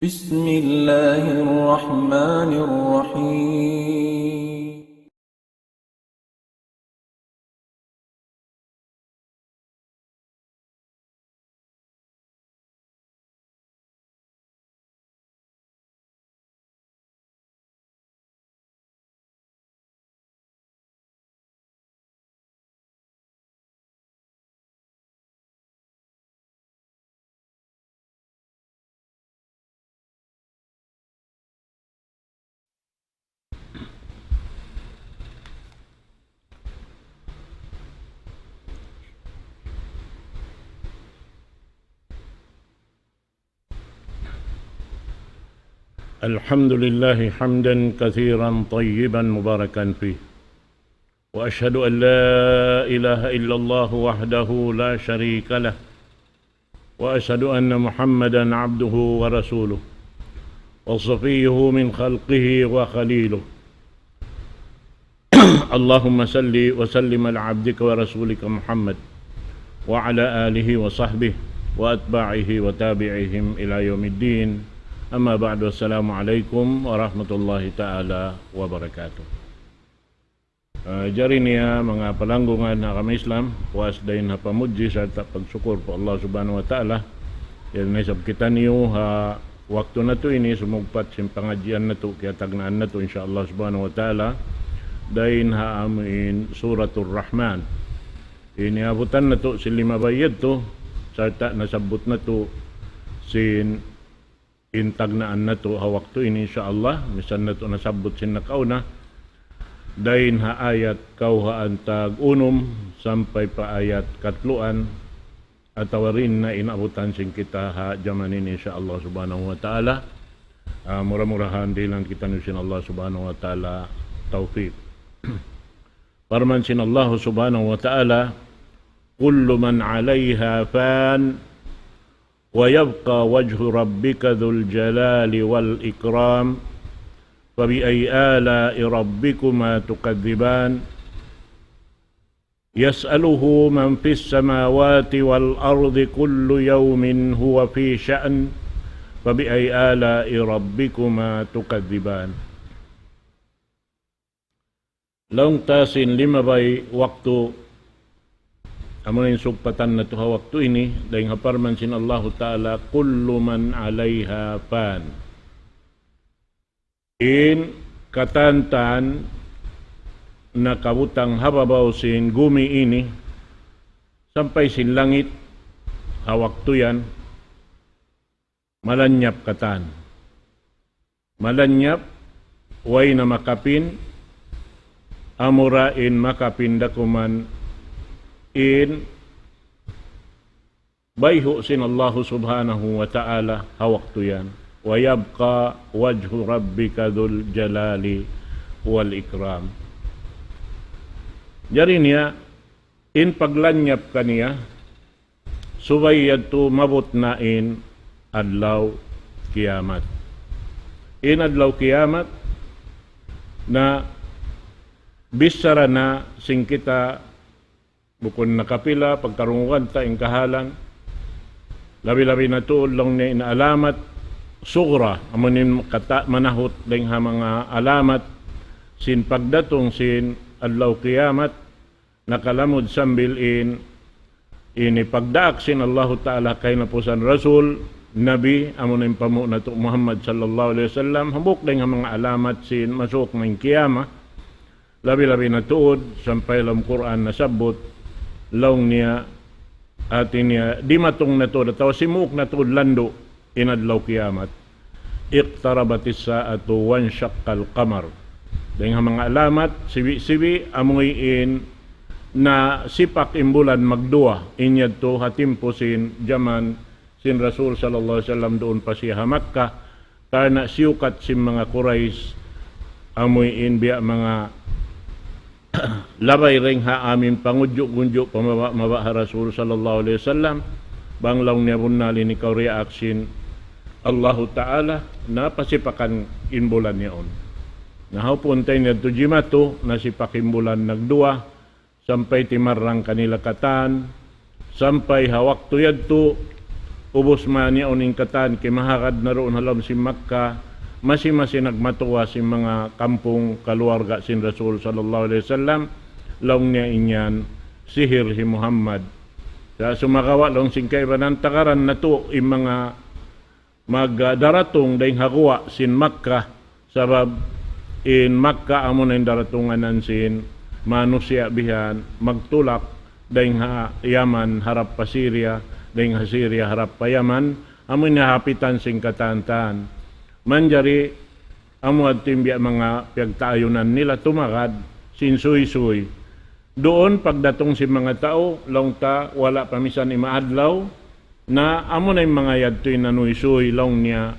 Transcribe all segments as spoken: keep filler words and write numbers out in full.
بسم الله الرحمن الرحيم. الحمد لله حمدا كثيرا طيبا مباركا فيه، وأشهد أن لا إله إلا الله وحده لا شريك له، وأشهد أن محمدا عبده ورسوله وصفيه من خلقه وخليله. اللهم صل وسلم على عبدك ورسولك محمد وعلى آله وصحبه وأتباعه وتابعيهم إلى يوم الدين. أما بعد، السلام عليكم ورحمة الله تعالى وبركاته. Ah, jari niya manga palanggungan ha agama Islam, puas dayn ha pamudji sarta' pagsukur pa Allah Subhanahu wa Ta'ala. Yan na isab kitaniyu ha waktu natu' ini sumugpat sin pangadjian natu', kiyatagnaan natu', insya Allah Subhanahu wa Ta'ala, dayn ha amuin Suratul Rahman. Ini abutan natu' sin limabay yadtu, sarta' nasabbut natu' sin in tagnaan natu' ha waktu ini, insya Allah, misan natu' nasabbut sin nakauna, dayn ha ayat kawhaan tag unum sampay pa ayat katluan, atawa dayn na in abutan sin kita ha jaman ini, insya Allah Subhanahu wa Ta'ala. Ah, mura-murahan dihilan kitaniyu sin Allah Subhanahu wa Ta'ala tawfiq. Parman sin Allah Subhanahu wa Ta'ala, كل من عليها فان ويبقى وجه ربك ذو الجلال والإكرام فبأي آلاء ربكما تكذبان يسأله من في السماوات والأرض كل يوم هو في شأن فبأي آلاء ربكما تكذبان. Laung ta sin limabay waktu, amu in sugpatan natu' ha waktu ini, dayn ha parman sin Allahu Ta'ala, كل من عليها فان. In katan-katan nakabutang ha babaw sin gumi ini, sampay sin langit, ha waktu yan, malanyap katan. Malanyap, way na makapin, amura in makapin da kuman in bayhu' sin Allahu Subhanahu wa Ta'ala ha waktu yan. ويبقى وجه ربك ذو الجلال والإكرام. Jari niya, in paglanyap kaniya, subay yadtu maabut na in adlaw kiyamat. In adlaw kiyamat na bichara na sin kita bukun nakapila, pagkarungugan ta in kahalan. Labi-labi na tuud laung niya in alamat sugra, amu in kata-, manahut dayn ha manga alamat sin pagdatung sin adlaw kiyamat, nakalamud sambil in, ini pagdaak sin Allahu Ta'ala kahinapusan Rasul, Nabi, amu na in panghu' natu' Muhammad sallallahu alayhi wasallam, hambuuk dayn ha manga alamat sin masuuk na in kiyama, labi-labi na tuud, sampay lawm Qur'an nasabbut, laung niya, hati niya, dimatung na tuud, atawa simuuk na tuud landu', in adlaw kiyamat. اقتربت الساعة وانشق القمر. Dayn ha manga alamat, sibi'-sibi', amuin nasipak in bulan magduwa, in yadtu ha timpu sin jaman sin Rasul sallallahu alayhi wasallam duun pa siya ha Makkah, karna' siyukat sin manga Quraysh, amuin biya' manga labay dayn ha amuin pangudju'-ngudju' pamaba'-maba' ha Rasul sallallahu alayhi wasallam, bang laung niya bunnal ini kaw diyaak sin Allahu Ta'ala, na pasipakan in bulan yaun. Na hawpun ta ini yadtu jimatu, nasipak in bulan nagduwa, sampay timarrang kanila katan, sampay ha waktu yadtu, ubus man yaun in katan kimahagad na duun ha lawm sin Makkah, masi-masi nagmatuwa sin manga kampung kaluarga sin Rasul sallallahu alayhi wasallam, laung niya in yan sihir hi Muhammad. Sa' sumagawa' laung sin kaibanan tagaran natu' in manga magdaratung dayn ha guwa' sin Makkah, sabab in Makkah amuna in daratungan sin manusiya' bihan magtulak dayn ha Yaman harap pa Syria, dayn ha Syria harap pa Yaman, amu in hapitan sin katan-katan. Manjari amu yadtu in biya' manga piyagtaayunan nila tumagad sin suysuy. Duun pagdatung sin manga tau, laung ta wala' pa misan lima adlaw, na amu na in manga yadtu in nanuysuy laung niya,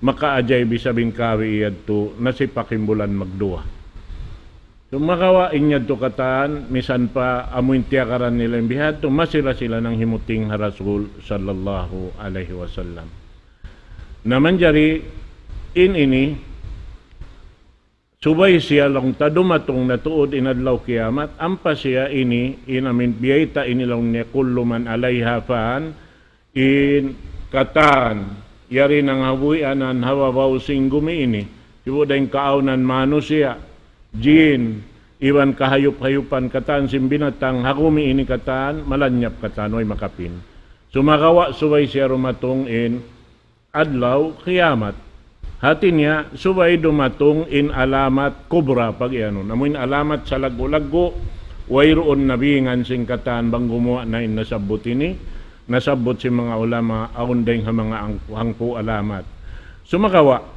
makaajayb isab in kawi' yadtu, nasipak in bulan magduwa. Sumagawa' in yadtu katan, misan pa amu in tiyagaran nila in bihadtu, masi ra sila nanghimuting ha Rasul sallallahu alayhi wasallam. Na manjari in ini, subay siya laung ta dumatung na tuud in adlaw kiyamat, ampa siya ini, in amin biyayta' ini laung niya كل من عليها فان, in katan, yari nanghabuhianan ha babaw sin gumi ini, sibu' da in kaawnan manusiya', jin, iban kahayup-hayupan katan sin binatang, ha gumi ini katan, malanyap katan, way makapin. Sumagawa' subay siya dumatung in adlaw kiyamat. Hati niya, subay dumatung in alamat kubra pag-iyanun. Amu in alamat salaggu'-laggu', wayruun nabingan sin katan bang gumuwa' na in nasabbut ini, nasabbut sin manga ulama, awn dayn ha manga ang-, hangpu' alamat. Sumagawa',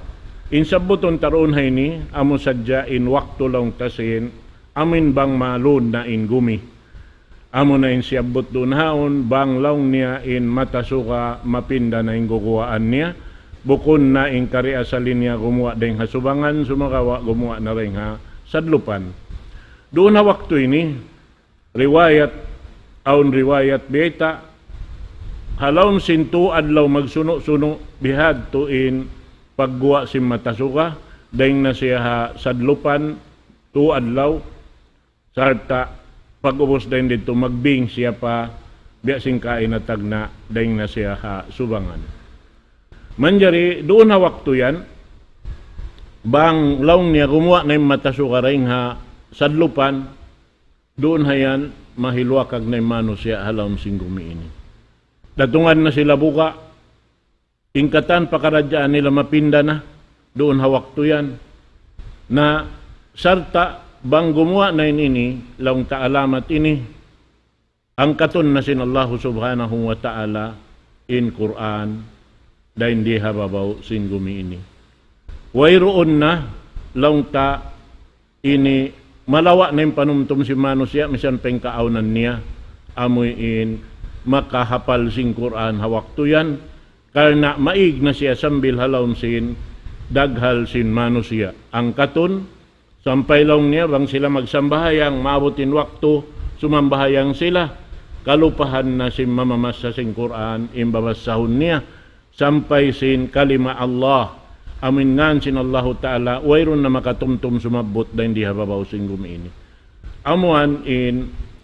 in sabbutun ta duun ha ini, amu sadja in waktu laung ta sin, amu in bang malun na in gumi. Amu na in siyabbut duun haun, bang laung niya in mata suga mapinda na in guguwaan niya, bukun na in kari asali niya gumuwa' dayn ha subangan, sumagawa' gumuwa' na dayn ha sadlupan. Duun ha waktu ini, riwayat, awn riwayat biyayta', ha lawm sin tū adlaw magsunu'-sunu' bihadtu in pagguwa' sin mata suga, dayn na siya ha sadlupan, tū adlaw, sarta' pag-ubus dayn didtu magbing siya pa biya' sin kaina tagna' dayn na siya ha subangan. Manjari duun ha waktu yan, bang laung niya gumuwa' na in mata suga dayn ha sadlupan, duun ha yan mahiluwakag na in manusiya' ha lawm sin gumi ini. Datungan na sila buga', in katan pakaradjaan nila mapinda na duun ha waktu yan. Na sarta' bang gumuwa' na in ini, laung ta alamat ini, angkatun na sin Allahu Subhanahu wa Ta'ala in Qur'an dayn di ha babaw sin gumi ini. Wayruun na laung ta ini malawa' na in panumtum sin manusiya', misan pa in kaawnan niya, amu in makahapal sin Qur'an ha waktu yan, karna' maig na siya sambil ha lawm sin daghal sin manusiya'. Angkatun, sampay laung niya, bang sila magsambahayang, maabut in waktu, sumambahayang sila, kalupahan na sin mamamassa sin Qur'an, in babassahun niya, sampay sin kalima Allah, amu in ngan sin Allahu Ta'ala, wayruun na makatumtum sumabbut dayn di ha babaw sin gumi ini. Amu yan in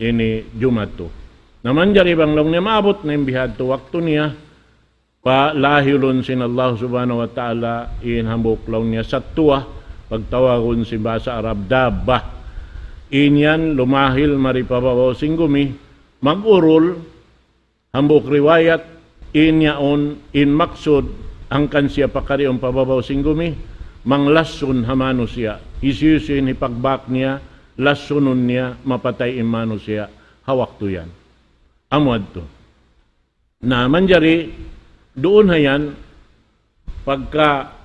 ini jumatu. Na manjari bang laung niya maabut na in bihadtu waktu niya, palahilun sin Allah Subhanahu wa Ta'ala in hambuuk laung niya sattuwa, pagtawagun sin bahasa Arab dabbah. In yan lumahil mari pa babaw sin gumi, mag-urul, hambuuk riwayat, in yaun, in maksud, hangkan siya pakariun pa babaw sin gumi, manglassun ha manusiya'. Hisiyu-siyu in hipagbak niya, lassunun niya, mapatay in manusiya', ha waktu yan. Amu yadtu. Na manjari, duun ha yan, pagka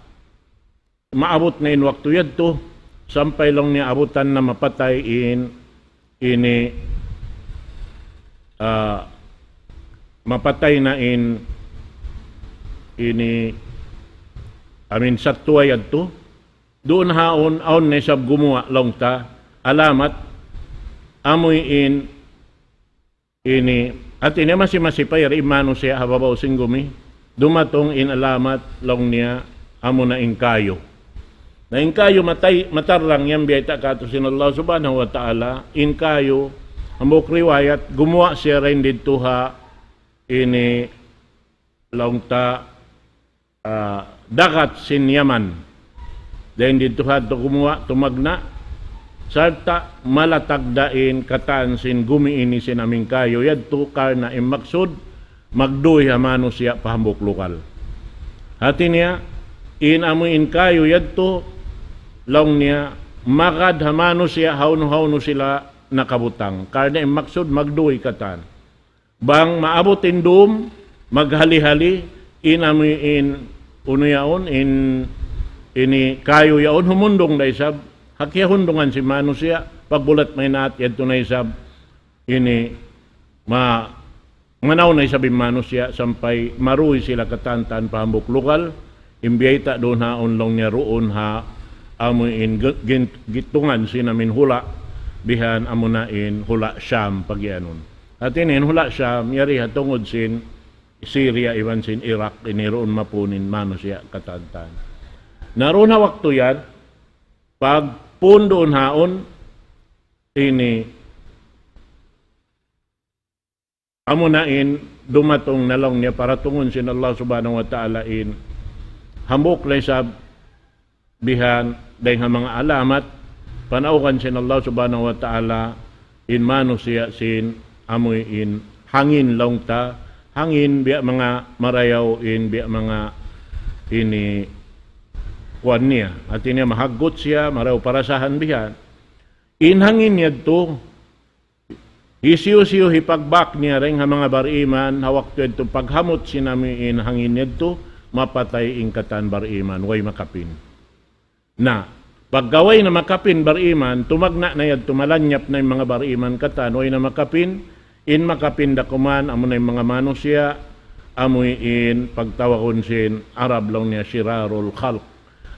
maabut na in waktu yadtu, sampay laung niya abutan na mapatay in, ini, ah, mapatay na in, ini, amin sattuwa yadtu, duun haun, awn na isab gumuwa' laung ta, alamat, amu in, ini, hati niya masi-masi pa yari in manusiya' ha babaw sin gumi, dumatung in alamat laung niya amu na in kayu. Na in kayu matay, matarrang yan biyayta' katu' sin Allah Subhanahu wa Ta'ala, in kayu, hambuuk riwayat, gumuwa' siya dayn didtu ha ini laung ta, ah, dagat sin Yaman. Dayn didtu ha yadtu gumuwa', tumagna', sarta' malatag da in katan sin gumi ini sin amuin kayu yadtu, karna' in maksud, magduy ha manusiya' pa hambuuk lugal. Hati niya, in amuin kayu yadtu, laung niya, magad ha manusiya' hawnu-hawnu sila nakabutang. Karna' in maksud, magduy katan. Bang maabut in dum, maghali-hali, in amuin, unu yaun, in, ini kayu yaun, humundung da isab, ha kiyahundungan sin manusiya', pagbulat maynaat, yadtu na isab, ini, ma, manaw na isab in manusiya', sampay maruy sila katan-katan pa hambuuk lugal, in biyayta' duun ha yaun laung niya duun ha amuin gi-, gin-, gitungan sin amuin hula', bihan amuna in hula' Sham pagiyanun. Hati niya in hula' Sham, yari ha tungud sin Syria iban sin Iraq, ini duun mapun in manusiya' katan-katan. Na duun ha waktu yan, pagpun duun ha yaun, ini, amuna in dumatung na laung niya paratungun sin Allah Subhanahu wa Ta'ala in hambuuk na isab bihan dayng ha manga alamat, panaugan sin Allah Subhanahu wa Ta'ala in manusiya' sin amuin hangin laung ta, hangin biya' manga marayaw in biya' manga ini kuwan niya. Hati niya mahaggut siya, marayaw parasahan bihan. In hangin yadtu, hisiyu-siyu hipagbak niya dayng ha manga bariman, ha waktu yadtu paghamut sin amuin hangin yadtu, mapatay in katan bariman, way makapin. Na, pagka way na makapin bariman, tumagna' na yadtu malanyap na in manga bariman katan, way na makapin, in makapin da kuman, amuna in manga manusiya', amuin pagtawagun sin Arab laung niya shirarul khalq.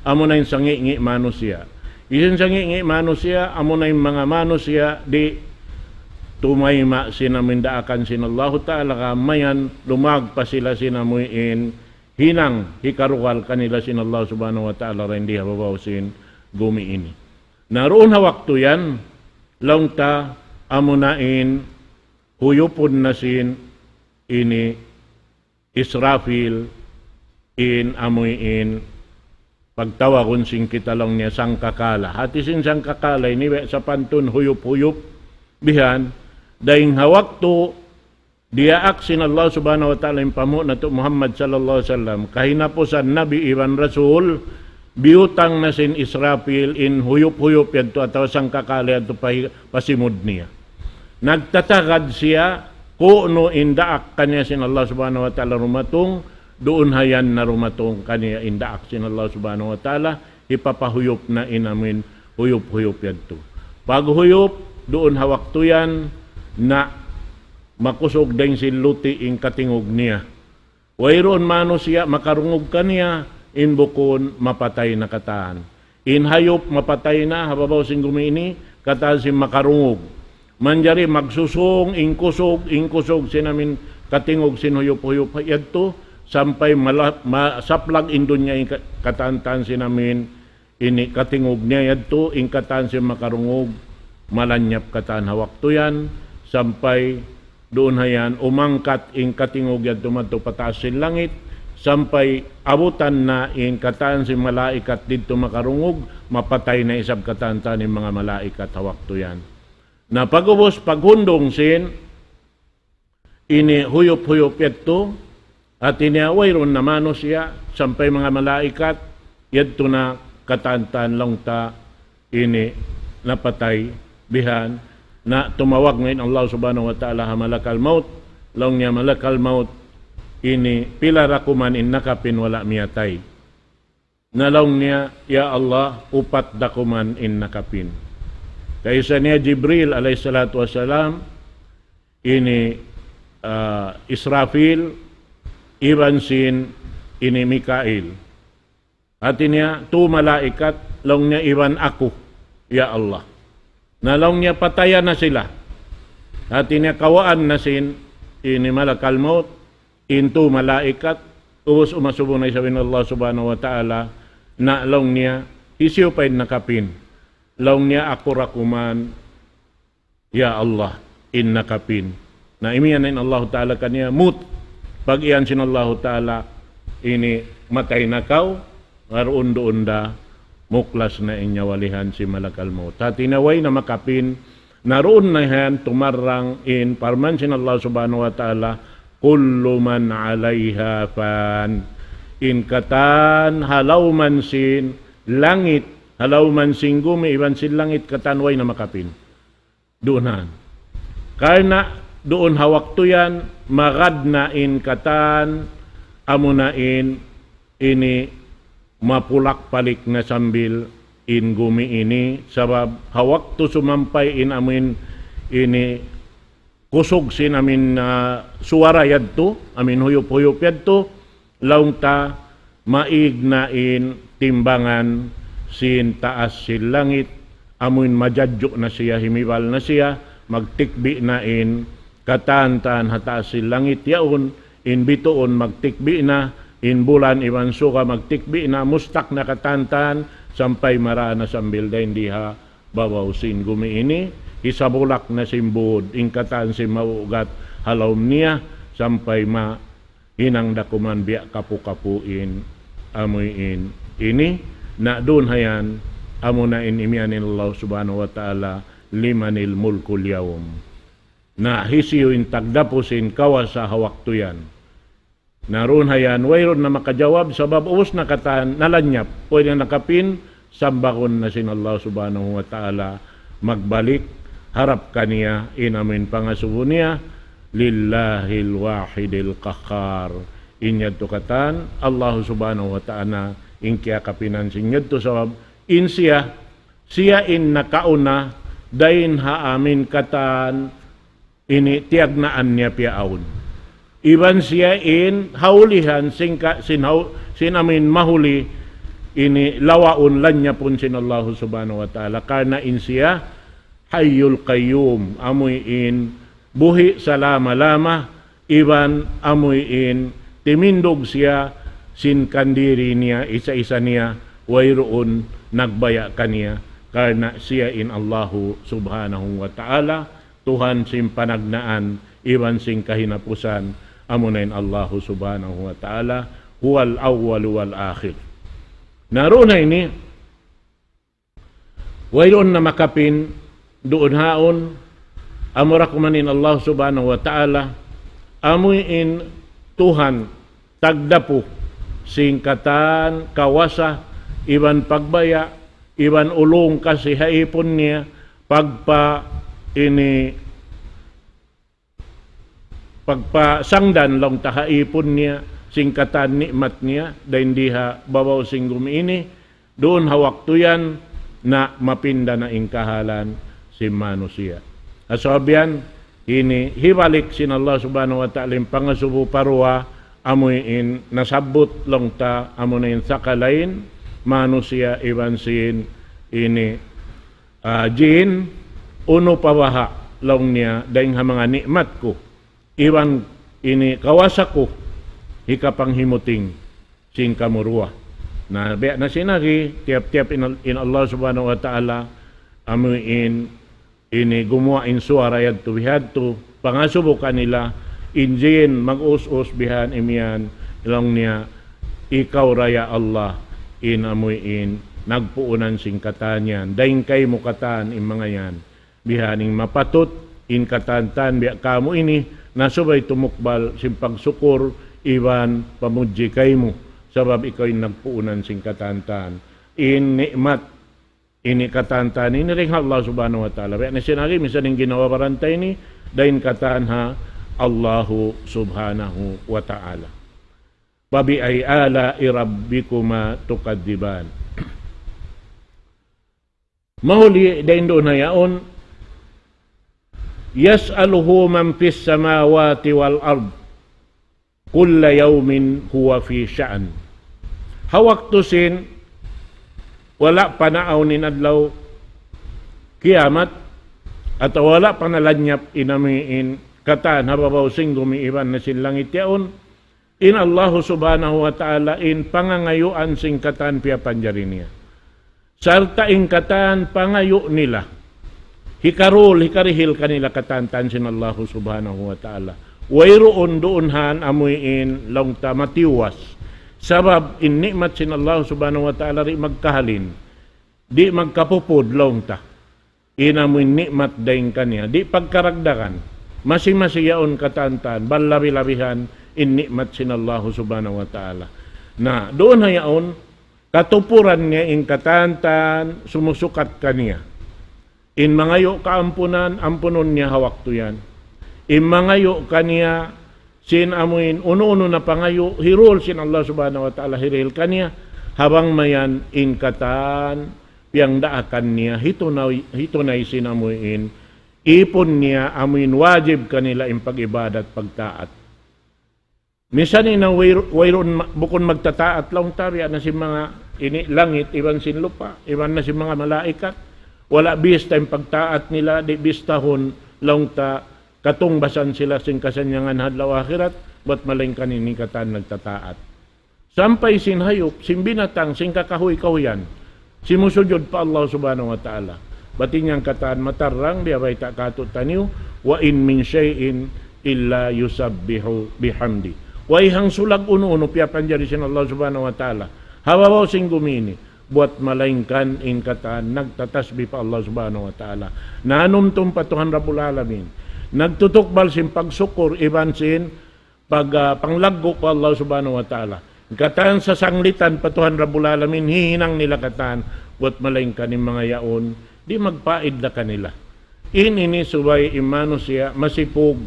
Amuna in sangi'-ngi' manusiya'. Isin sangi'-ngi' manusiya', amuna in manga manusiya', di' tumayma' sin amuin daakan sin Allahu Ta'ala, kamayan lumag pa sila sin amuin hinang hikarugal kanila sin Allah Subhanahu wa Ta'ala dayn di ha babaw sin gumi ini. Na duun ha waktu yan, laung ta amuna in huyupun na sin ini Israfil in amuin pagtawagun sin kita laung niya sangkakala. Hati sin sangkakala ini, we' sapantun huyup-huyup bihan, dayng ha waktu diyaak sin Allah Subhanahu wa Ta'ala in panghu' natu' Muhammad sallallahu alayhi wasallam, kahinapusan Nabi iban Rasul, biyutang na sin Israfil in huyup-huyup yadtu atawa sangkakala yadtu pa, pa simud niya. Nagtatagad siya, kunu' in daak kaniya sin Allah Subhanahu wa Ta'ala dumatung, duun ha yan na dumatung kaniya in daak sin Allah Subhanahu wa Ta'ala, hipapahuyup na in amuin huyup-huyup yadtu. Paghuyup, duun ha waktu yan, na makusug dayng sin luti' in katingug niya. Wayruun manusiya' makarungug kaniya, in bukun mapatay na katan. In hayup mapatay na, ha babaw sin gumi ini, katan sin makarungug. Manjari magsusung, in kusug, in kusug sin amuin katingug sin huyup-huyup yadtu, sampay mala-, ma-, saplag in dunya in ka-, katan-katan sin amuin ini katingug niya yadtu, in katan sin makarungug, malanyap katan ha waktu yan, sampay duun ha yan, umangkat in katingug yadtu madtu pataas sin langit, sampay abutan na in katan sin malaikat didtu makarungug, mapatay na isab katan-katan in manga malaikat ha waktu yan. Na pag'ubus, paghundung sin ini huyup-huyup yadtu, hati niya wayruun na manusiya', sampay manga malaikat, yadtu na katan-katan laung ta ini napatay bihan, na tumawag na in Allah Subhanahu wa Ta'ala ha malakal maut, laung niya malakal maut, ini pila da kuman in nakapin wala' miyatay. Na laung niya, "Ya Allah, upat da kuman in nakapin." Kaisa niya Jibril alayhi salatu wassalam, ini, ah, Israfil, iban sin ini Mikail. Hati niya, tu malaikat, laung niya, iban aku, ya Allah. Na laung niya, pataya na sila. Hati niya, kawaan na sin ini malakal maut, in tu malaikat, ubus umasubu na isab in Allah Subhanahu wa Ta'ala, na laung niya, hisiyu pa in nakapin? Laung niya, aku da kuman, ya Allah, in nakapin. Na imiyan na in Allah Ta'ala kaniya, mut. pag-iyan sin Allahu Ta'ala, ini matay na kaw, waruun duun da, muklas na in nyawa lihan sin malakal maut. Hati niya way na makapin, na duun na yan tumarang in parman sin Allah Subhanahu wa Ta'ala, كل من عليها فان. In katan ha lawm sin langit, ha lawm sin gumi iban sin langit katan way na makapin. Duun na. Karna' duun ha waktu yan, magad na in katan, amuna in ini mapulak-palik na sambil in gumi ini, sabab ha waktu sumampay in amin ini kusug sin amin, ah, suwara yadtu, amin huyup-huyup yadtu, laung ta maig na in timbangan sin taas sin langit, amuin majadju' na siya, himibal na siya, magtikbi' na in katan-katan ha taas sin langit yaun, in bituun magtikbi' na, in bulan iban suga magtikbi' na, mustak na katan-katan, sampay mara na sambil dayn di ha babaw sin gumi ini, hisabulak na sin būd, in katan sin maugat ha lawm niya, sampay ma hinang da kuman biya' kapu-kapu in amuin ini, na duun ha yan, amuna in imiyan in Allah Subhanahu wa Ta'ala, لمن الملك اليوم. Na hisiyu in tagdapu sin kawasa ha waktu yan. Na duun ha yan, wayruun na makajawab, sabab ubus na katan, nalanyap, puwede na kapin, sambagun na sin Allah Subhanahu wa Ta'ala, magbalik, harap kaniya, in amuin pangasubu niya, لله الواحد القهار. In yadtu katan, Allah Subhanahu wa Ta'ala, in kiyakapinan sin yadtu sabab, in siya, siya in nakauna, dayn ha amin katan, ini tiyagnaan niya piyaawn. Iban siya in haulihan sin ka-, sin hau-, sin amin mahuli ini lawaun lanyapun sin Allahu Subhanahu wa Ta'ala. Karna' in siya Hayyul Qayyum, amuin buhi' salama-lama, iban amuin timindug siya sin kandiri niya, isa-isa niya, wayruun nagbaya' kaniya, karna' siya in Allahu Subhanahu wa Ta'ala, Tuhan sin panagnaan iban sin kahinapusan, amuna in Allahu Subhanahu wa Ta'ala, هو الأول والآخر. Na duun na ini, wayruun na makapin duun haun, amura kuman in Allah Subhanahu wa Ta'ala, amuin Tuhan, tagdapu, sin katan, kawasa, iban pagbaya', iban ulung kasi ha īpun niya, pagpa ini, pagpasangdan laung ta ha īpun niya, sin katan ni'mat niya, dayn di ha babaw sin gumi ini, duun ha waktu yan na mapinda na in kahalan sin manusiya'. Ha sabab yan, ini hibalik sin Allah Subhanahu wa Ta'ala in pangasubu pa duwa, amuin nasabbut laung ta, amuna in sakalain, manusiya' iban sin ini, ah, jin, unu pa baha' laung niya, dayn ha manga ni'mat ku, iban ini kawasa ku, hikapanghimuting sin kamu duwa. Na, biya' na sin agi, tiyap-tiyap in, in Allah Subhanahu wa Ta'ala, amuin ini gumuwa' in suwara yadtu bihadtu, pangasubu kanila, in jin mag-us-us bihan imiyan, laung niya, ikaw da ya Allah, in amuin nagpuunan sin katan yan, dayn kaymu katan in manga yan. Bihaning mapatut in katan-katan biya' kamu ini, na subay tumukbal sin pagsukur iban pamudji kaymu, sabab ikaw in nagpuunan sin katan-katan. In ni'mat ini katan-katan ini dayn ha Allah Subhanahu wa Ta'ala. Biya' na sin agi, misan in ginhawa-baran ta ini, dayn katan ha Allahu Subhanahu wa Ta'ala. فبأي آلاء ربكما تكذبان. Mahuli dayn duun ha yaun, يسأله من في السماوات والأرض كل يوم هو في شأن. Ha waktu sin, wala' pa naawn in adlaw kiyamat, atawa wala' pa nalanyap in amuin katan ha babaw sin gumi iban na sin langit yaun, in Allahu Subhanahu wa Ta'ala in pangangayuan sin katan piyapanjari niya. Sarta' in katan pangayu' nila. Hikarul, hikarihil kanila katan-katan sin Allahu Subhanahu wa Ta'ala. Wayruun duun han amuin laung ta matiwas. Sabab in ni'mat sin Allah subhanahu wa ta'ala di' magkahalin, di' magkapupud laung ta. In amuin ni'mat dayn kaniya, di' pagkaragdagan. Masi-masi yaun katantan, bal labi-labihan in ni'mat sin Allah subhanahu wa ta'ala. Na, duun ha yaun, katupuran niya in katantan, sumusukat kaniya. In mangayu' kaampunan, ampunun niya ha waktu yan. In mangayu' kaniya, sin amuin unu-unu na pangayu', hirul sin Allah subhanahu wa ta'ala hirihil kaniya, ha bang mayan in katan, piyangdaakan niya, hitunay, hitunay sin amuin, ipun niya, amuin wajib kanila in pag-ibadat, pagtaat. Misan in way, wayruun ma-, bukun magtataat laung ta, biya' na sin manga ini langit, iban sin lupa', iban na sin manga malaikat. Wala' bista in pagtaat nila, di' bistahun laung ta katungbasan sila sin kasannyangan ha adlaw akhirat, bat malaingkan in katan nagtataat. Sampay sin hayup, sin binatang, sin kakahuy-kahuyan. Simusujud pa Allah subhanahu wa ta'ala. Bat in yan katan matarrang, biya' bayta' kātu'niyu, وإن من شيء إلا يسبح بحمده. Way hangsulag unu-unu piyapanjari sin Allah subhanahu wa ta'ala. Ha babaw sin gumi ini, bat malaingkan in katan nagtatasbih pa Allah subhanahu wa ta'ala. Nanumtum pa Tuhan Rabbul Alamin. Nagtutukbal sin pagsukur iban sin pag, ah, panglaggu' pa Allah subhanahu wa ta'ala. Katan sasanglitan pa Tuhan Rabbul Alamin, hihinang nila katan, bat malaingkan in manga yaun, di' magpaid da kanila. In ini subay in manusiya' masipug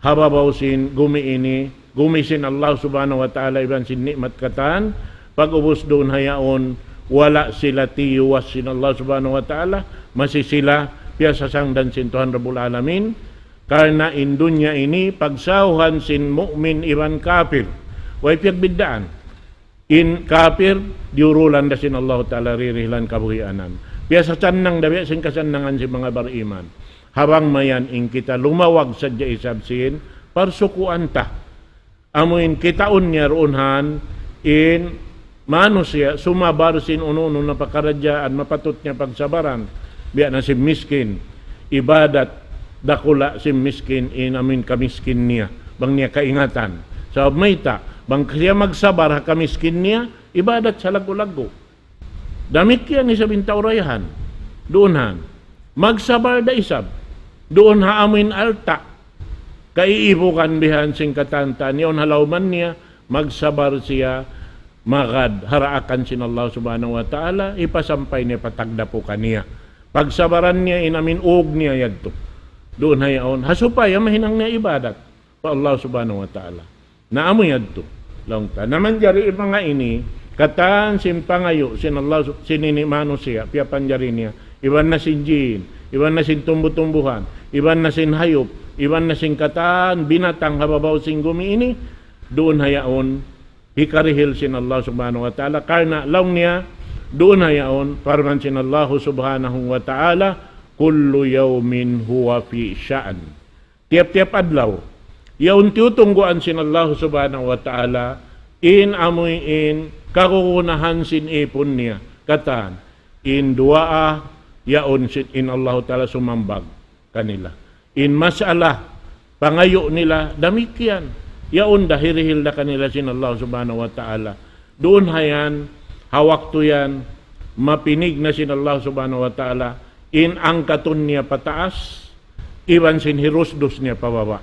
ha babaw sin gumi ini, gumi sin Allah subhanahu wa ta'ala iban sin ni'mat katan, pag-ubus duun ha yaun, wala' sila tiyuwas sin Allah subhanahu wa ta'ala, masi sila piyasasangdan sin Tuhan Rabbul Alamin, karna' in dunya ini pagsawhan sin mu'min iban kapir. Way piyagbiddaan. In kapir, diyurulan da sin Allah ta'ala ririhilan kabuhianan. Piyasasannang da biya' sin kasannangan sin manga bariman. Ha bang mayan in kita lumawag sadja isab sin parsukuan ta. Amuin kitaun niya duun han in manusiya' sumabar sin unu-unu na pakaradjaan mapatut niya pagsabaran. Biya' na sin miskin, ibadat dakula' sin miskin in amuin kamiskin niya, bang niya kaingatan. Sabab mayta', bang siya magsabar ha kamiskin niya, ibadat salaggu'-laggu'. Damikkiyan isab in tau dayahan. Duun han. Magsabar da isab. Duun ha amuin alta'. Kaiibugan bihan sin katantan. Yaun ha lawman niya, magsabar siya, magad, ha daakan sin Allah subhanahu wa ta'ala, hipasampay niya pa tagdapu kaniya. Pagsabaran niya in amuin ug niya yadtu. Duun ha yaun. Ha supaya mahinang niya ibadat pa Allah subhanahu wa ta'ala. Na amu yadtu. Laung ta. Na manjari in manga ini, katan sin pangayu', sin Allah, sin ini manusiya', piyapanjari niya. Iban na sin jin, iban na sin tumbu-tumbuhan, iban na sin hayup, iban na sin katan, binatang ha babaw sin gumi ini, duun ha yaun, hikarihil sin Allah subhanahu wa ta'ala. Karna' laung niya, duun ha yaun, parman sin Allah subhanahu wa ta'ala, كل يوم هو في شأن. Tiyap-tiyap adlaw. Yaun tiyutungguan sin Allah subhanahu wa ta'ala, in amuin kagunahan sin ipun niya. Katan, in duwaa, yaun sin in Allah ta'ala sumambag kanila. In masalah, pangayu' nila, damikkiyan. Yaun da hirihil da kanila sin Allah subhanahu wa ta'ala. Duun ha yan, ha waktu yan, mapinig na sin Allah subhanahu wa ta'ala, in angkatun niya pataas, iban sin hirusdus niya pababa'.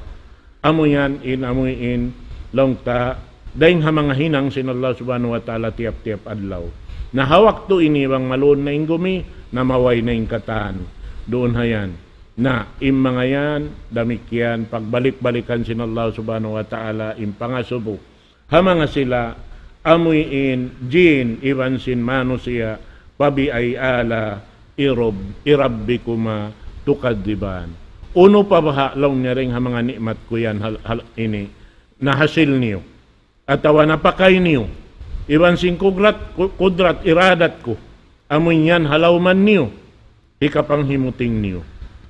Amu yan in, amu in, laung ta, dayn ha manga hinang sin Allah subhanahu wa ta'ala tiyap-tiyap adlaw. Na ha waktu ini bang maluun na in gumi, na maway na in katan. Duun ha yan. Na, in manga yan, damikkiyan, pagbalik-balikan sin Allah subhanahu wa ta'ala, in pangasubu. Ha manga sila, amuy in jin iban sin manusiya', فبأي آلاء رب-، ربكما تكذبان. Unu pa baha' laung niya dayn ha manga ni'mat ku yan hal-, hal-, ini, nahasil niyu, atawa napakay niyu, iban sin kudrat, ku-, kudrat, iradat ku, amuin yan ha lawman niyu, hikapanghimuting niyu.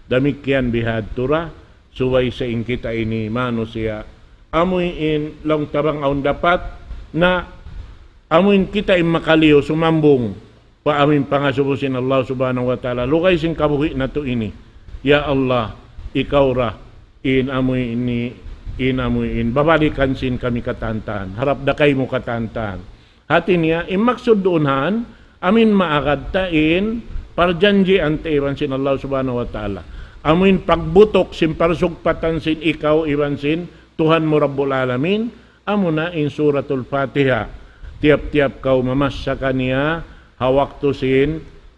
Damikkiyan bihadtu ra, subay sa in kita ini manusiya'. Amuin laung ta bang awn dapat na amuin kita in makaliyu sumambung pa amuin pangasubu sin Allah subhanahu wa ta'ala. Lugay sin kabuhi' natu' ini. Ya Allah, ikaw ra in amuin ini in amuin, babalikan sin kami katantan, harap da kaymu katantan. Hati niya, in maksud duun han, amin maagad ta in, parjanjian ta iban sin Allah Subhanahu wa Ta'ala. Amuin pagbutuk sin parsugpatan sin ikaw iban sin Tuhan mu Rabbul Alamin, amuna in Suratul Fatiha. Tiyap-tiyap kaw mamassa kaniya, ha waktu sin,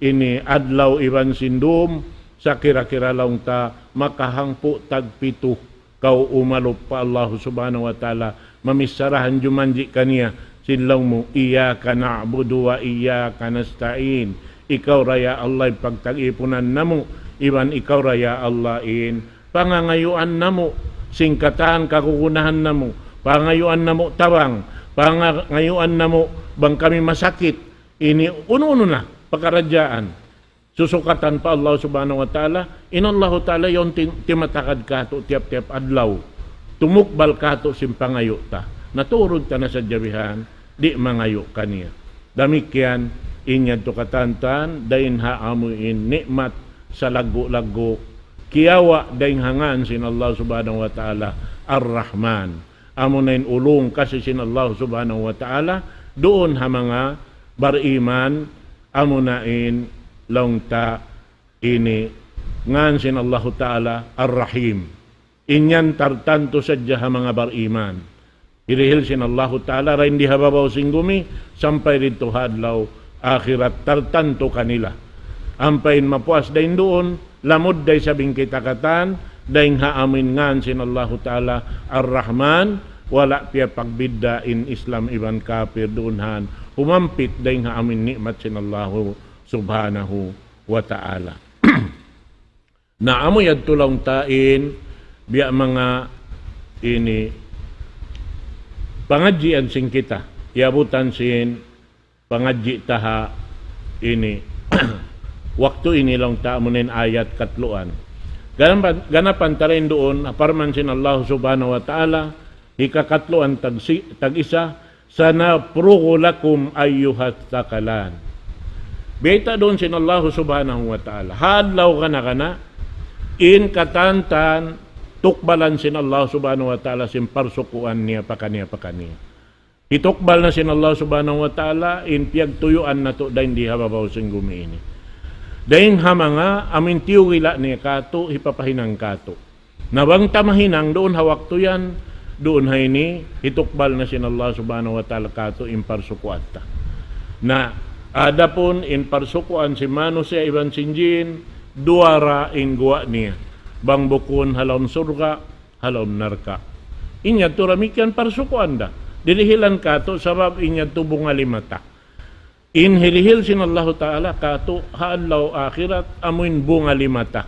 ini adlaw iban sin dum, sa kira-kira laung ta, makahangpu' tagpitu kaw umalup pa Allah Subhanahu wa Ta'ala, mamissarahan jumanji' kaniya, sin laung mu, إياك نعبد وإياك نستعين. Ikaw ra ya Allah in pagtag-ipunan namu', iban ikaw ra ya Allah in pangangayuan namu', sin katan kagunahan namu', pangangayuan namu' tabang, pangangayuan namu' bang kami masakit, ini unu-unu na, pakaradjaan. Susukatan pa Allah Subhanahu wa Ta'ala, in Allah Ta'ala yaun ti-, timatakad katu' tiyap-tiyap adlaw. Tumukbal katu' sin pangayu' ta. Naturun ta na sadja bihan, di' mangayu' kaniya. Damikkiyan, in yadtu katantan, dayn ha amuin ni'mat salaggu'-laggu', kiyawa' dayn ha ngan sin Allah Subhanahu wa Ta'ala, Ar-Rahman. Amuna in ulung kasi sin Allah Subhanahu wa Ta'ala, duun ha manga bariman, amuna in laung ta ini ngan sin Allahu Ta'ala Ar-Rahim. In yan tartantu sadja ha manga bariman. Hirihil sin Allahu Ta'ala, dayn di ha babaw sin gumi, sampay didtu ha adlaw akhirat tartantu kanila. Ampa in mapuas dayn duun, lamud da isab in kita katan, dayn ha amuin ngan sin Allahu Ta'ala Ar-Rahman, wala' piyapagbidda' in Islam iban kapir duun han, humampit dayn ha amuin ni'mat sin Allahu Subhanahu wa Ta'ala. Na amu yadtu laung ta in, biya' manga ini, pangadjian sin kita, iyabutan sin, pangadji' ta ha ini, waktu ini laung ta amuin ayat katluan. Ganapan, ganapan ta dayn duun, ha parman sin Allah Subhanahu wa Ta'ala, hikakatluan tagsi-, tag-isa, سنفرغ لكم أيها الثقلان. Bayta' duun sin Allah Subhanahu wa Ta'ala. Ha adlaw kana-kana, in katantan tukbalan sin Allah Subhanahu wa Ta'ala sin parsukuan niya pakaniya-pakaniya. Hitukbal na sin Allah Subhanahu wa Ta'ala in piyagtuyuan natu' dayn di ha babaw sin gumi ini. Dayn ha manga amuin tiyugila' niya katu', hipapahinang katu'. Na bang ta mahinang duun ha waktu yan, duun ha ini, hitukbal na sin Allah Subhanahu wa Ta'ala katu' in parsukuan ta. Na adapun in parsukuan sin manusiya' iban sin jin, duwa ra in guwa' niya. Bang bukun ha lawm surga', ha lawm narka'. In yadtu damikkiyan parsukuan da. Dirihilan katu' sabab in yadtu bunga lima ta. In hirihil sin Allahu Ta'ala katu' ha adlaw akhirat amuin bunga lima ta.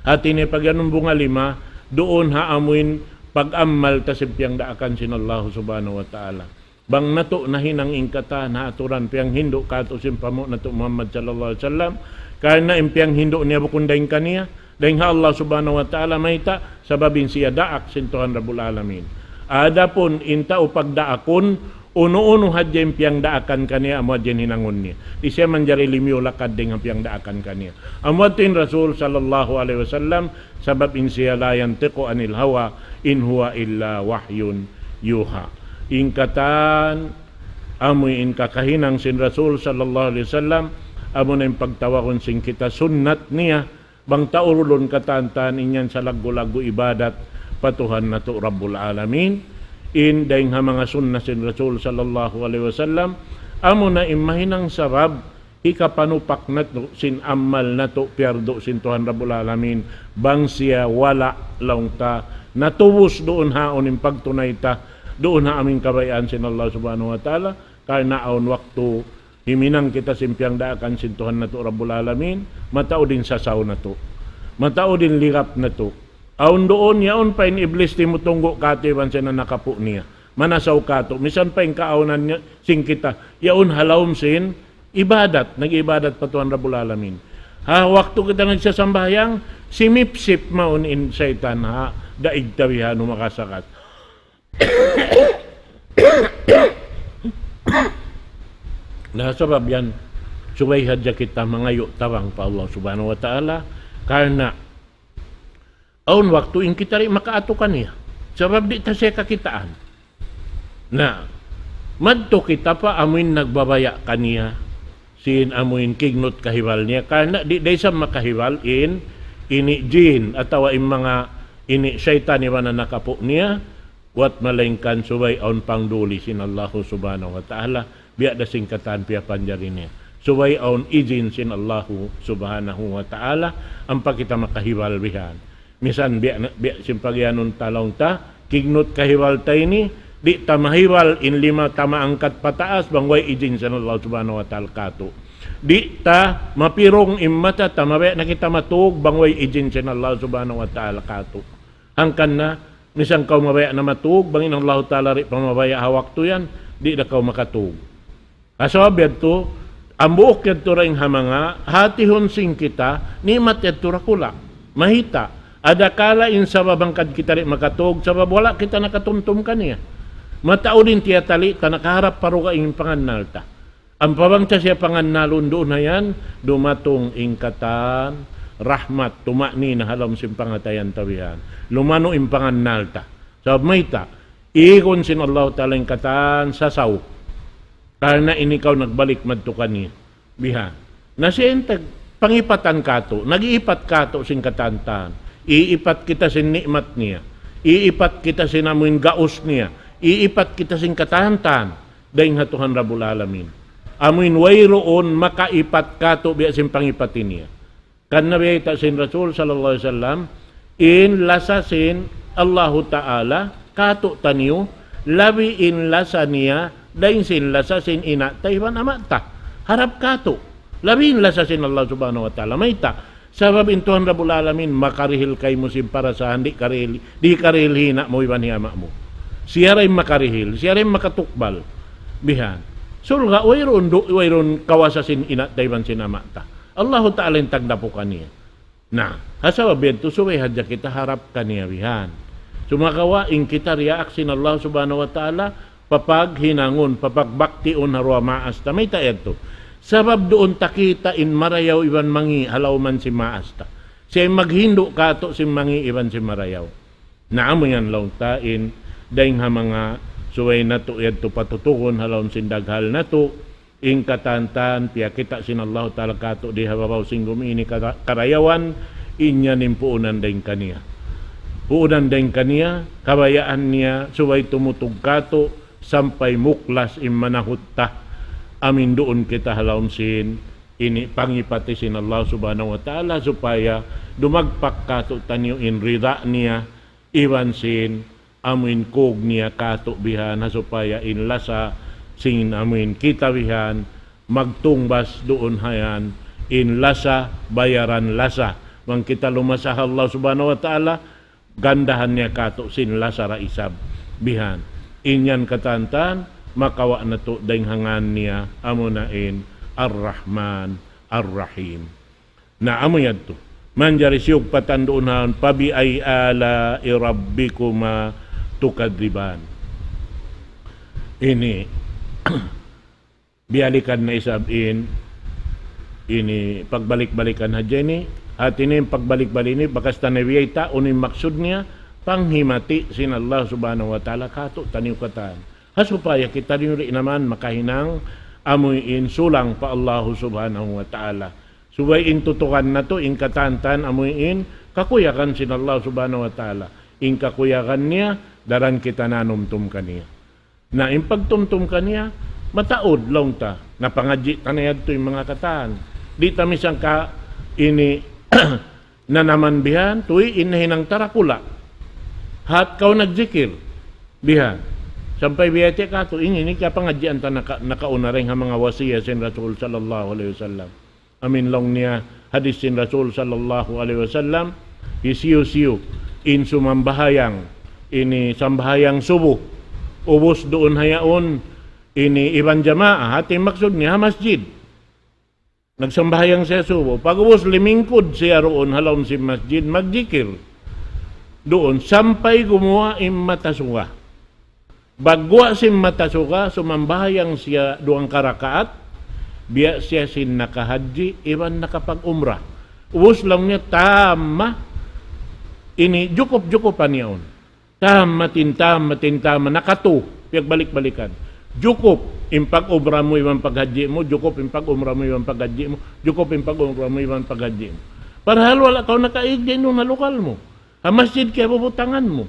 Hati niya pag-iyanun bunga lima, duun ha amuin pag-amal ta sin piyangdaakan sin Allahu Subhanahu wa Ta'ala. Bang natu' nahinang in katan ha aturan piyanghindu' katu' sin panghu' natu' Muhammad sallallahu alayhi wasallam, karna' in piyanghindu' niya bukun dayn kaniya, dayn ha Allah Subhanahu wa Ta'ala mayta', sabab in siya daak sin Tuhan Rabbul Alamin. Adapun in tau pagdaakun, unu-unu hadja in piyangdaakan kaniya, amu hadja in hinangun niya. Di' siya manjari limiyu lakad dayn ha piyangdaakan kaniya. Amu yadtu in Rasul sallallahu alayhi wasallam, sabab in siya لا ينطق عن الهوى إن هو إلا وحي يوحى. In katan, amu in kakahinang sin Rasul sallallahu alayhi wasallam, amu na in pagtawagun sin kita sunnat niya, bang ta urulun katantan in yan salaggu'-laggu' ibadat pa Tuhan natu' Rabbul Alamin, in dayn ha manga sunnat sin Rasul sallallahu alayhi wasallam, amu na in mahinang sabab, hikapanupak natu' sin amal natu' piyardu sin Tuhan Rabbul Alamin, bang siya wala' laung ta, natubus duun ha awn in pagtunay ta, duun ha amuin kabayaan sin Allah Subhanahu wa Ta'ala, karna' awn waktu, himinang kita sin piyangdaakan sin Tuhan natu' Rabbul Alamin, mataud in sasaw natu'. Mataud in lirap natu'. Awn duun, yaun pa in Iblis timutunggu' katu' iban sin anak apu' niya. Manasaw katu'. Misan pa in kaawnan niya, sin kita. Yaun ha lawm sin ibadat. Nag-ibadat pa Tuhan Rabbul Alamin. Ha, waktu kita nagsasambahayang, simipsip mawn in saytan ha, daig ta bihan makasakat. Na sabab yan, subay hadja kita mangayu' tabang pa Allah Subhanahu wa Ta'ala, karna' awn waktu in kita di' makaatu kaniya. Sabab di' ta siya kakitaan. Na, madtu kita pa amuin nagbabaya' kaniya, sin amuin kignut kahibal niya, karna' di' da isab makahibal in, ini jin, atawa in manga, ini saytan iban anak apu' niya, buwat malaingkan subay awn pangduli sin Allahu Subhanahu wa Ta'ala, biya' da sin katan piyapanjari niya. Subay awn izin sin Allahu Subhanahu wa Ta'ala, ampa kita makahibal bihan. Misan biya' na, biya' sin pagiyanun ta laung ta, kignut kahibal ta ini, di' ta mahibal in lima ta maangkat pataas, bang way izin sin Allah Subhanahu wa Ta'ala katu'. Di' ta mapirung in mata ta, mabaya' na kita matug, bang way izin sin Allah Subhanahu wa Ta'ala katu'. Hangkan na, misan kaw mabaya' na matug, bang in Allah Ta'ala di' pa mabaya' ha waktu yan, di' da kaw makatug. Sabab yadtu, hambuuk yadtu dayn ha manga, hātihun sin kita, ni'mat yadtu dakula'. Mayta', adakala in sabab hangkan kita di' makatug, sabab wala' kita nakatumtum kaniya. Mataud in tiyatali' ta, nakaharap pa dugaing in pangannal ta. Ampa bang ta siya pangannalun duun na yan, dumatung in katan, rahmat, tuma'nina ha lawm sin pangatayan ta bihan. Lumanu' in pangannal ta. Sabab mayta', igun sin Allah Ta'ala in katan, sasaw. Karna' in ikaw nagbalik madtu kaniya. Bihan. Na siya in tag-, pangipatan katu', nag-iipat katu' sin katantan. Iipat kita sin ni'mat niya. Iipat kita sin amuin gaus niya. Iipat kita sin katantan. Dayn ha Tuhan Rabbul Alamin. Amuin wayruun makaipat katu' biya' sin pangipat niya. Kan Nabi ta sin Rasul sallallahu alayhi wasallam, in lasa sin Allahu Ta'ala, katu' taniyu, labi in lasa niya, dayn sin lasa sin ina' ta iban ama' ta. Harap katu'. Labi in lasa sin Allah Subhanahu wa Ta'ala. Mayta', sabab in Tuhan Rabbul Alamin, makarihil kaymu sin parasahan, di' karihil, di' karihil hi ina' mu iban hi ama' mu. Siya da in makarihil, siya da in makatukbal. Bihan. Surga', wayruun du-, wayruun kawasa sin ina' ta iban sin ama' ta. Allahu Ta'ala in tagdapu kaniya. Na, ha sabab yadtu subay hadja kita harap kaniya bihan. Sumagawa' in kita diyaak sin Allah Subhanahu wa Ta'ala, papaghinangun, papagbaktiun ha duwa maas ta. Mayta' yadtu? Sabab duun ta kita' in marayaw iban mangi' ha lawm sin maas ta. Siya in maghindu' katu' sin mangi' iban sin marayaw. Na amu yan laung ta in, dayn ha manga subay natu' yadtu patutugun ha lawm sin daghal natu', in katantan, piyakita' sin Allahu Ta'ala katu' di ha babaw sin gumi ini kara-, karayawan, in yan in puunan dayn kaniya. Puunan dayn kaniya, kabayaan niya, subay tumutug katu', sampay muklas in manahut ta. Amuin duun kita ha lawm sin, ini pangipati sin Allah Subhanahu wa Ta'ala, supaya dumagpak katu' taniyu in rida niya, iban sin amuin kug niya katu' bihan ha supaya in lasa sin amuin kita bihan magtungbas duun ha yan in lasa bayaran lasa. Bang kita lumasa ha Allah Subhanahu wa Ta'ala, gandahan niya katu' sin lasa da isab bihan. In yan katantan, makawa' natu' dayn ha ngan niya, amuna in Ar-Rahman, Ar-Rahim. Na amu yadtu. Manjari siyugpatan duun ha, فبأي آلاء ربكما تكذبان. Ini, biyalikan na isab in, ini pagbalik-balikan hadja ini, hati ini pagbalik-balik ini, bakas ta na biyayta', unu in maksud niya, panghimati sin Allah Subhanahu wa Ta'ala, katu' taniyu katan. Ha supaya kita di' na man makahinang amuin sulang pa Allah Subhanahu wa Ta'ala. Subay in tutukan natu', in katantan amuin kakuyagan sin Allah Subhanahu wa Ta'ala. In kakuyagan niya, daran kita nanumtum kaniya. Na in pagtumtum kaniya, mataud laung ta. Napangadji' ta na yadtu in manga katan. Di' ta misan ka ini nanaman bihan, tuwi' in nahinang ta dakula'. Hat kaw nagjikir. Bihan. Sampay biyayta' katu', ini, ini kapangadjian ta naka-, nakauna dayn ha manga wasiyat sin Rasul sallallahu alayhi wasallam. Amuin laung niya hadis sin Rasul sallallahu alayhi wasallam, hisiyu-siyu in sumambahayang, ini sambahayang subuh, ubus duun ha yaun, ini iban jamaa, hati maksud niya ha masjid. Nagsambahayang siya subuh. Pag'ubus limingkud siya duun ha lawm sin masjid, magjikir. Duun, sampay gumuwa' in mata suga. Pagguwa' sin mata suga, sumambahayang siya duwang karakaat, biya' siya sin nakahadji, iban nakapag-umrah. Ubus laung niya tamma, ini jukup-jukupan yaun. Tammat in tammat in tammat, nakatu, piyagbalik-balikan. Jukup in pag-umrah mu iban paghajji mu, jukup in pag-umrah mu iban paghajji mu, jukup in pag-umrah mu iban paghajji mu. Parhal wala' kaw nakaig dayn duun ha lukal mu. Ha masjid kiyabubutangan mu.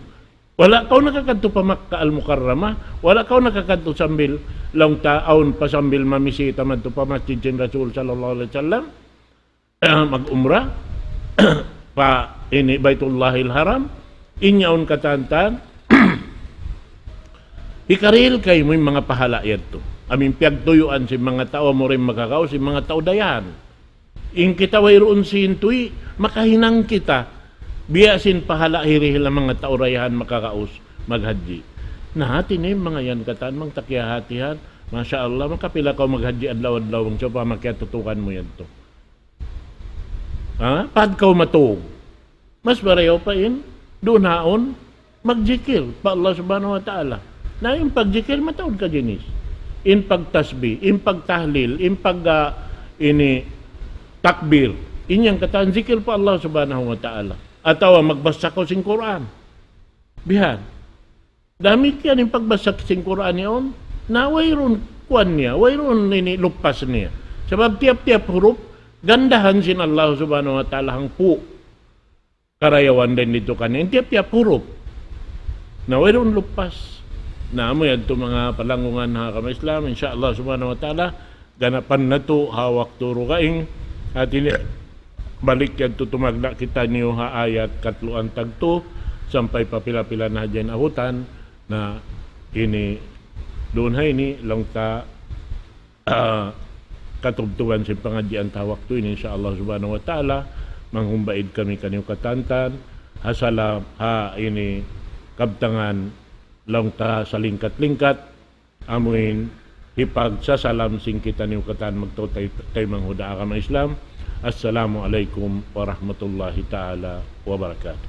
Wala' kaw nakakadtu pa Makkah Al-Mukarramah, wala' kaw nakakadtu sambil laung ta awn pa sambil mamisita madtu pa masjid sin Rasul sallallahu alayhi wasallam, mag-umrah, pa ini Baytullahil Haram, in yaun katan-katan, hikarihil kaymu in manga pahala' yadtu. Amu in piyagtuyuan sin manga tau, amu ra in makagaus sin manga tau dayahan. In kita wayruun sin tuy, makahinang kita. Biya' sin pahala' hirihil ha manga tau dayahan makagaus, maghajji. Na, hati niya in manga yan katan, bang ta kiyahatihan, masha Allah, makapila kaw maghajji adlaw-adlaw, bang sawpama kiyatutukan mu yadtu. Ha? Pagkaw matug. Mas marayaw pa in, duun haun, magjikil pa Allah Subhanahu wa Ta'ala. Na in pagjikil mataud ka jinis. In pagtasbih, in pagtahlil, in pag, ah, ini takbir. In yan katan zikir pa Allah Subhanahu wa Ta'ala. Atawa magbasa kaw sin Qur'an. Bihan. Damikkiyan in pagbasa sin Qur'an yaun, na wayruun kuwan niya, wayruun ini lupas niya. Sabab tiyap-tiyap hurup, gandahan sin Allah Subhanahu wa Ta'ala hangpu'. Karayawan dayn didtu kaniya, in tiyap-tiyap hurup. Na wayruun lupas. Na amu yadtu manga palanggungan ha agama Islam, insha Allah Subhanahu wa Ta'ala, ganapan natu' ha waktu dugaing, hati niya, balik yadtu tumagna' kitaniyu ha ayat katluan tagtu, sampay pa pila-pila na hadja in abutan, na ini, duun ha ini, laung ta, ah, katubtuban sin pangadjian ta ha waktu ini, insha Allah Subhanahu wa Ta'ala, manghumbaid kami kaniyu katantan, ha salam, ha ini, kabtangan, laung ta salingkat-lingkat, amuin hipagsasalam sin kitaniyu katan magtau tay-, taymanghud ha agama Islam. Assalamu alaykum warahmatullahi ta'ala wabarakatuh.